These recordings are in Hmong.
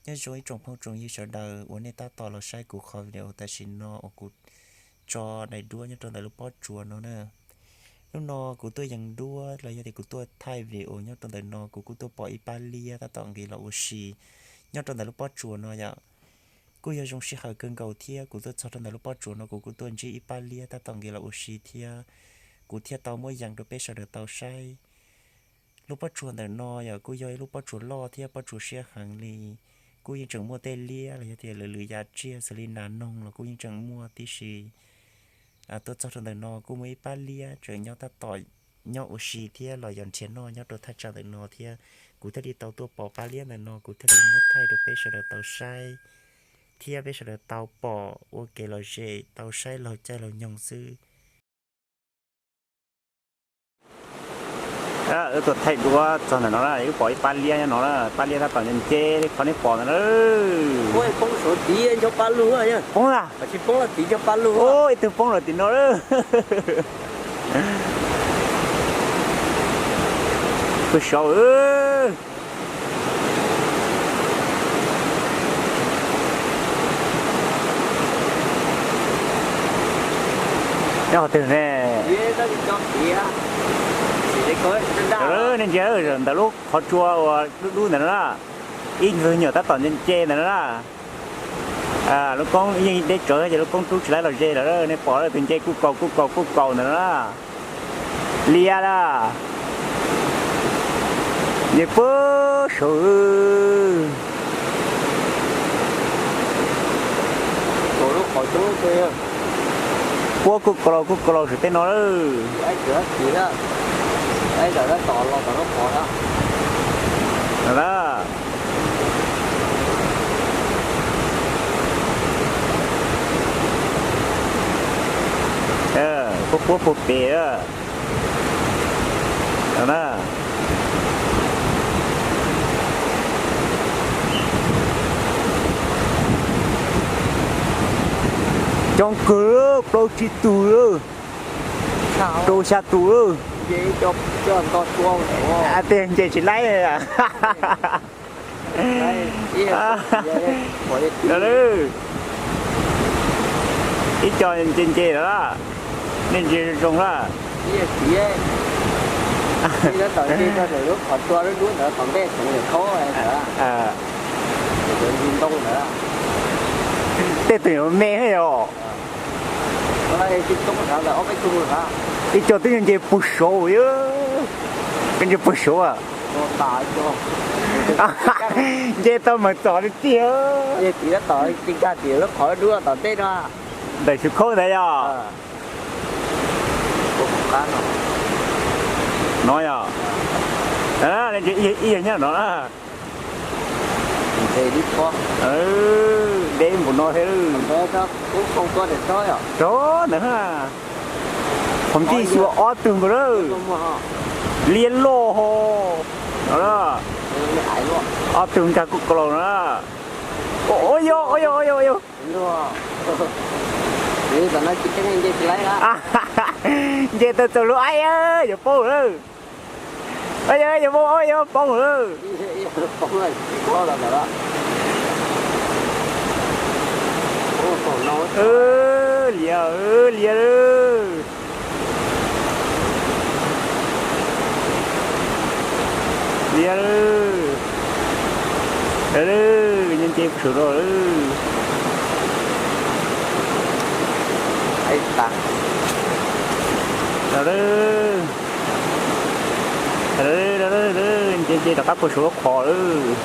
Nyob zoo ib tsoom phooj tsoom ywg sawv daws uas nej tab tom los saib kuv qhov video tam sim no uas kuv tso daim duab nyob rau ntawm lub pob tsuas no na. Hnub no kuv tuaj yees duab los yog tias kuv tuaj thaij video nyob rau ntawm no, kuv kuj tuaj pom ib pab liab tab tom nqis los ua si nyob rau ntawm lub pob tsuas no yom. Kuj yog zoo sij hawm kawg nkaus thiab kuv tuaj txog rau ntawm lub pob tsuas no kuv kuj tuaj ntsib ib pab liab tab tom nqis los ua si thiab, kuv thiaj tau muab yees rau peb sawv daws tau saib. Lub pob tsuas ntawm no yog kuj yog ib lub pob tsuas loj thiab pob tsuas siab heev li. Kuj yeej tseem muaj tej liab los yog tias lwm lwm yam tsiaj xws li nas noog los kuj yeej tseem muaj tib si. Tuaj txog rau ntawm no kuj muaj ib pab liab tseem nyob tab tom nyob ua si thiab los yog nrhiav noj nyob rau thaj tsam ntawm no thiab. Kuv thiaj li tau tuaj pom pab liab ntawm no, kuv thiaj li muab thaij rau peb sawv daws tau saib thiab peb sawv daws tau pom ua kev lom zem, tau saib laug caij laug nyoog xwb. Wb tuaj thaij duab txog ntawm no na, wb pom ib pab liab nyob no na, pab liab tab tom nce nce li qhov nej pom ntawd na. Poob a, ib tug poob lawm tim no lawm. Pw saud. Nyob qhov twg ne? Nej ntsia ntawm lub qhov tsua uas dub dub ntawm no na, ib tug nyuam tab tom nce nce ntawm no na. Lub koob yeej deb tsawv ces lub koob rub tsis laib los ze lawm, nej pom tus nce kuj kaus kuj kaus kuj kaus ntawm no na. Liab na. Nce puag saud. Puab kuj kaus kuj kaus saum tej no lawm. Puab puab puag pem na. Coob kawg, plaub tsib tug, rau xya tus. Tej nce tsis laib. Ib co nce nce lawm, nej ntsia zoo zoo na. Tej tus me me os. Ib co twb nce puag saud, nce puag saud. Nce tau mas txom li tiag. Ntawm xyov khaub ntawd yog. No yog, ib yog nyob no na. Deb npaum no thiab. Rov ntawd, qhov ntij xyuas ob tug nkaus lawm. Liab loj ho. Ob tug nkag kuj kaus laus na. Ua yog, ua yog, ua yog, ua yog. Nce tau txaus lub aib, yuav poob lawm. Ua yog, yuav poob, yuav poob lawm. Liab, liab lawm. Liab lawm. Nce nce puag saum no lawm. Nce nce rov qab puag saum lub qhov lawm.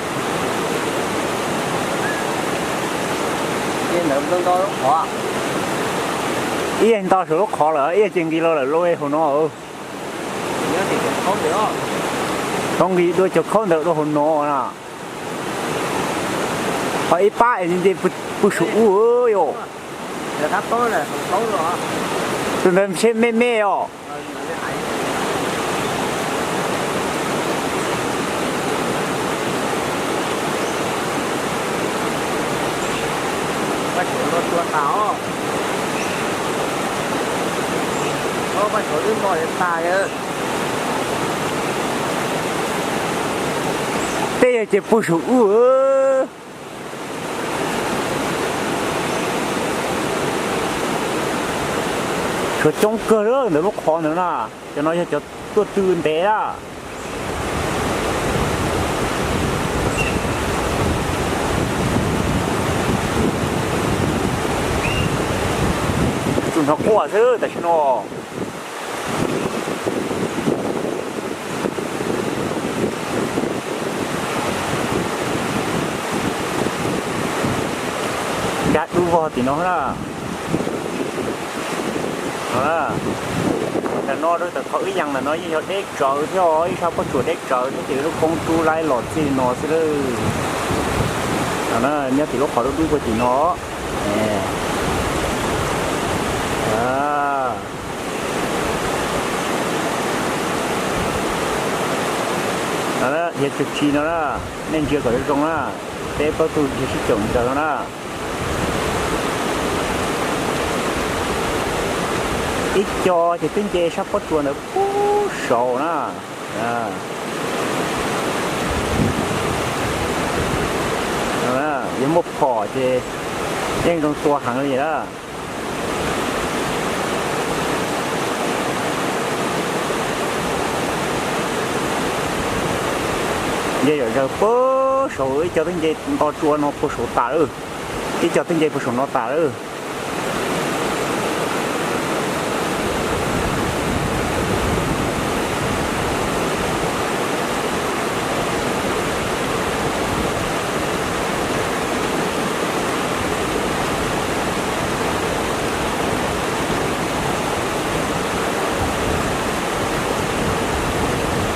Ib yam nto saum lub qhov lawm, ib yam ces nqis los lawm lub hauv no. Tau nqis dua cov khaub ntawd dua hauv no na. Ho ib pab es nce pw saum ub yom. Tus ntawd ntshe me me os. Tej yog ces puag saum ub. Tshuav coob kawg lawm ntawm lub qhov ntawd na. Cov no yog cov tuaj tw ntev na. Tsuas hnov quaj xwb tam sim no. Nkag dub vog tim no na. Tam no rau tawm qhov wb yees ntawm no yeej yog deb tsawv thiab, ib sab pob tsuas deb tsawv thiab ces lub koob rub laib los txij no xwb lawm. Nyob tim lub qhov dub dub puag tim no. Dhia tsuag tsi no na, nej ntsia kom zoo zoo na, peb plaub tug dhia sib caum ntawd no na. Ib co ces twb nce sab pob tsuas ntawd puag saud na. Yog muaj phom ces yeej zoo tua heev li na. Nce zom zaws puag saud, ib co twb nce nto tsua no puag saud tas lawm, ib co twb nce puag saum no tas lawm.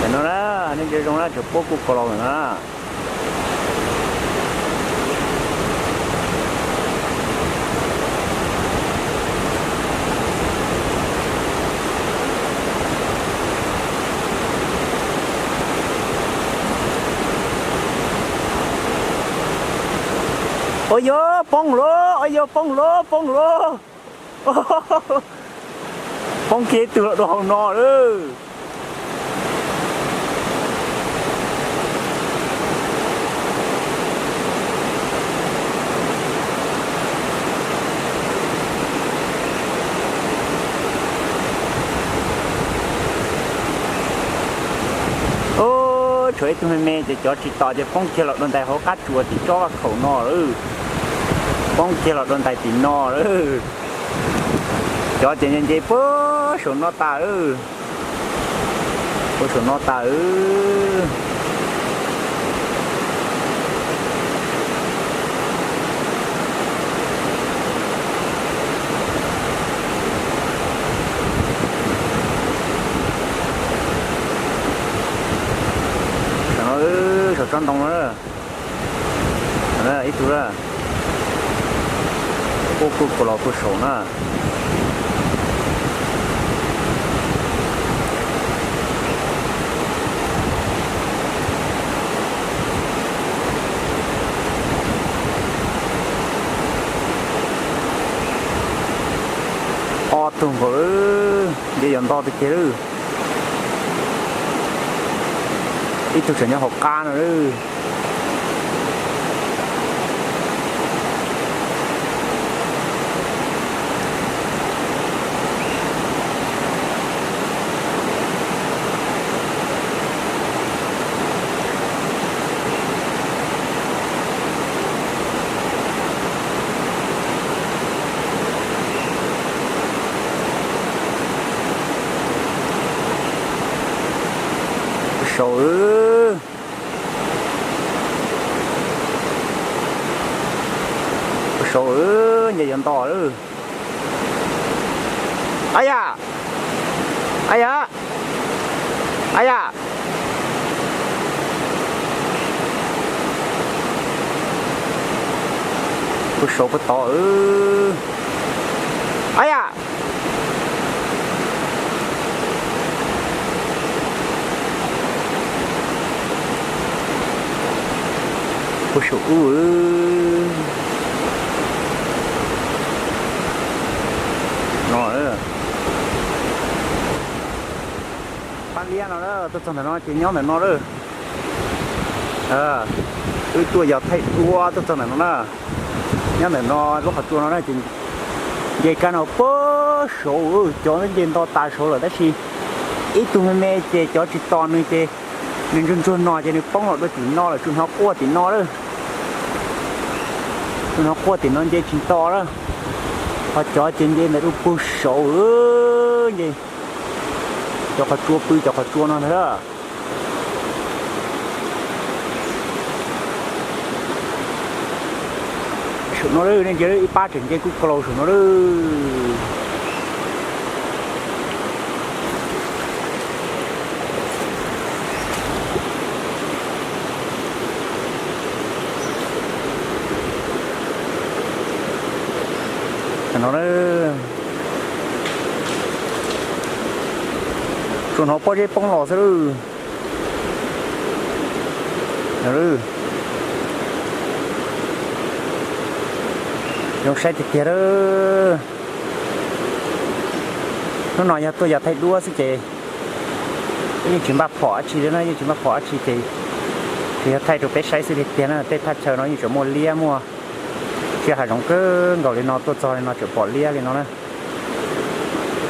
Tam no na, nej ntsia zoo na, tseem puab kuj kaus los lawm na. Ua yog poob lawm, ua yog poob lawm, poob lawm. Poob kiag ib tug los dua hauv no lawm. Ub, tshuav ib tug me me ces cov tsis tom ces poob kiag los dua ntais hauv qab tsuas tim tsob vaj khaum no lawm. Poob kiag los dua ntais tim no lawm. Cov ces nce nce puag saum no tas lawm. Puag saum no tas lawm. Saum no, saum tsob ntoo no. Ib tug lawm, kuj kuj los puag saum na. Ob tug nkaus lawm, nce yuav nto tiag tiag lawm. Ib tug tseem nyob hauv qab no lawm. Puag saum, puag saum, nce yuav nto lawm. Ab yam, ab yam, ab yam. Puag saum puag tod. Ab yam. Puag saum ub. No, pab liab no tuaj txog ntawm no ces nyob ntawm no lawm. Wb tuaj yos thaij duab tuaj txog ntawm no na. Nyob ntawm no lub qhov tsua no na ces Nce kab no puag saud, cov nce nto tas saud lawm tab sis ib tug me me ces cov tsis tos nws ces nws ntsuag ntsuag no ces nws poob los dua tim no lawm, tsuas hnov quaj tim no lawm. Tsuas hnov quaj tim no nce tsis nto lawm. Ho cov ces nce ntawm lub puag saud nce. Cov qhov tsua pw cov qhov tsua no ntag. Saum no lawm nej ntsia ib pab tseem nce kuj kaus saum no lawm. No, tsuas hnov pob zeb poob los xwb lawm. Zoo saib tiag tiag lawm. Hnub no yog tuaj yog thaij duab xwb ces yeej tsis npaj phom dab tsi li na, yeej tsis npaj phom dab tsi ces tsuas yog thaij rau peb saib xwb tiag tiag na. Tej thaj chaw no yeej tseem muaj liab muaj siab hav zoov kawg nkaus li no, tuaj txog li no tseem pom liab li no na.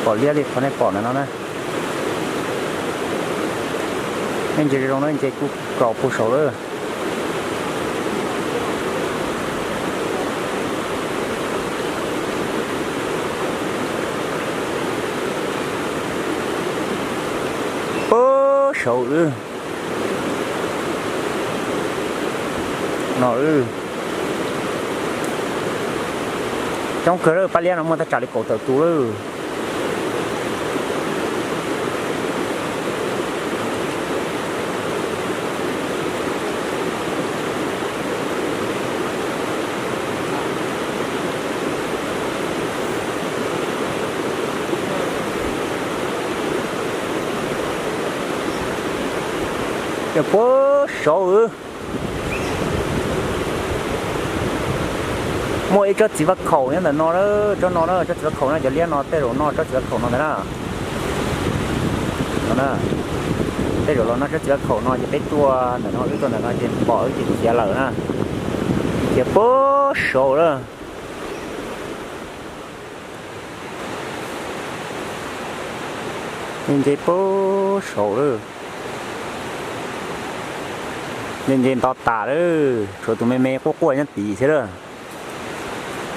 Pom liab li qhov nej pom ntawm no na. Nej ntsia zoo zoo na, nce kuj kaus puag saud lawm. Puag saud lawm. No, coob kawg lawm, pab liab no muaj thaj tsam li kaum tawm tus lawm. Ces puag saud muaj ib tsob txiv vaj khaum nyob ntawm no, tsob no na, tsob txiv vaj khaum no, cov liab no tej zaum noj tsob txiv vaj khaum no ntag na. Tej zaum los noj tsob txiv vaj khaum no ces peb tuaj ntawm no, wb tuaj ntawm no ces pom wb ces khiav lawm na. Khiav puag saud lawm. Nce puag saud lawm. Nce nce nto tas lawm, tshuav tus me me quaj quaj nyob tid xwb lawm.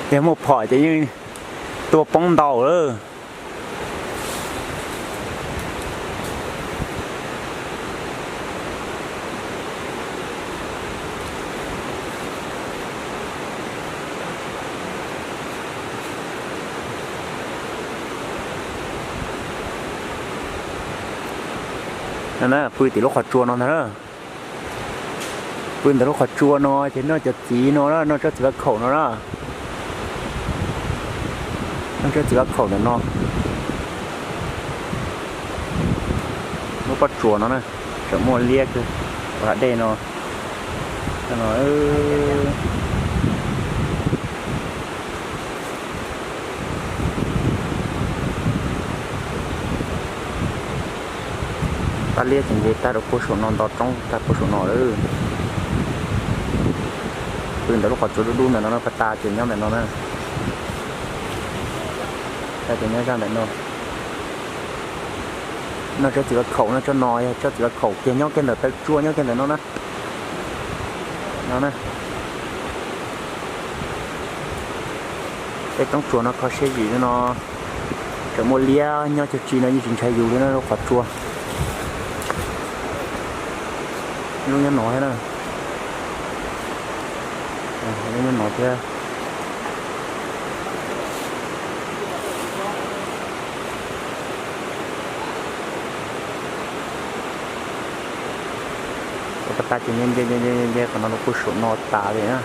Yog muaj phom ces yeej tua poob ntau lawm. Pw tim lub qhov tsua no ntag na. Pw ntawm lub qhov tsua no ces noj cov txiv no na, noj tsob txiv vaj khaum no na. Noj tsob txiv vaj khaum ntawm no. Lub pob tsuas no na, tseem muaj liab kawg, ua hav dej no. Pab liab ces nce tag rau puag saum no, nto roob tag puag saum no lawm. Pw ntawm lub qhov tsua dub dub ntawm no, pab tas ces nyob ntawm no na. Tas ces nyob zaj ntawm no. Noj tsob txiv vaj khaum no, tsob no yog tsob txiv vaj khaum kiag, nyob kiag ntawm taw tsua, nyob kiag ntawm no na. No na. Tej roob tsuas no kho siab zim no. Tseem muaj liab nyob cag tsi no yeej tsis ntshai yus li na, lub qhov tsua. Lub nyob no thiab na. Lub nyob no thiab. Ua pab tas ces nce nce nce nce nce qhov no rau puag saum no tas li na.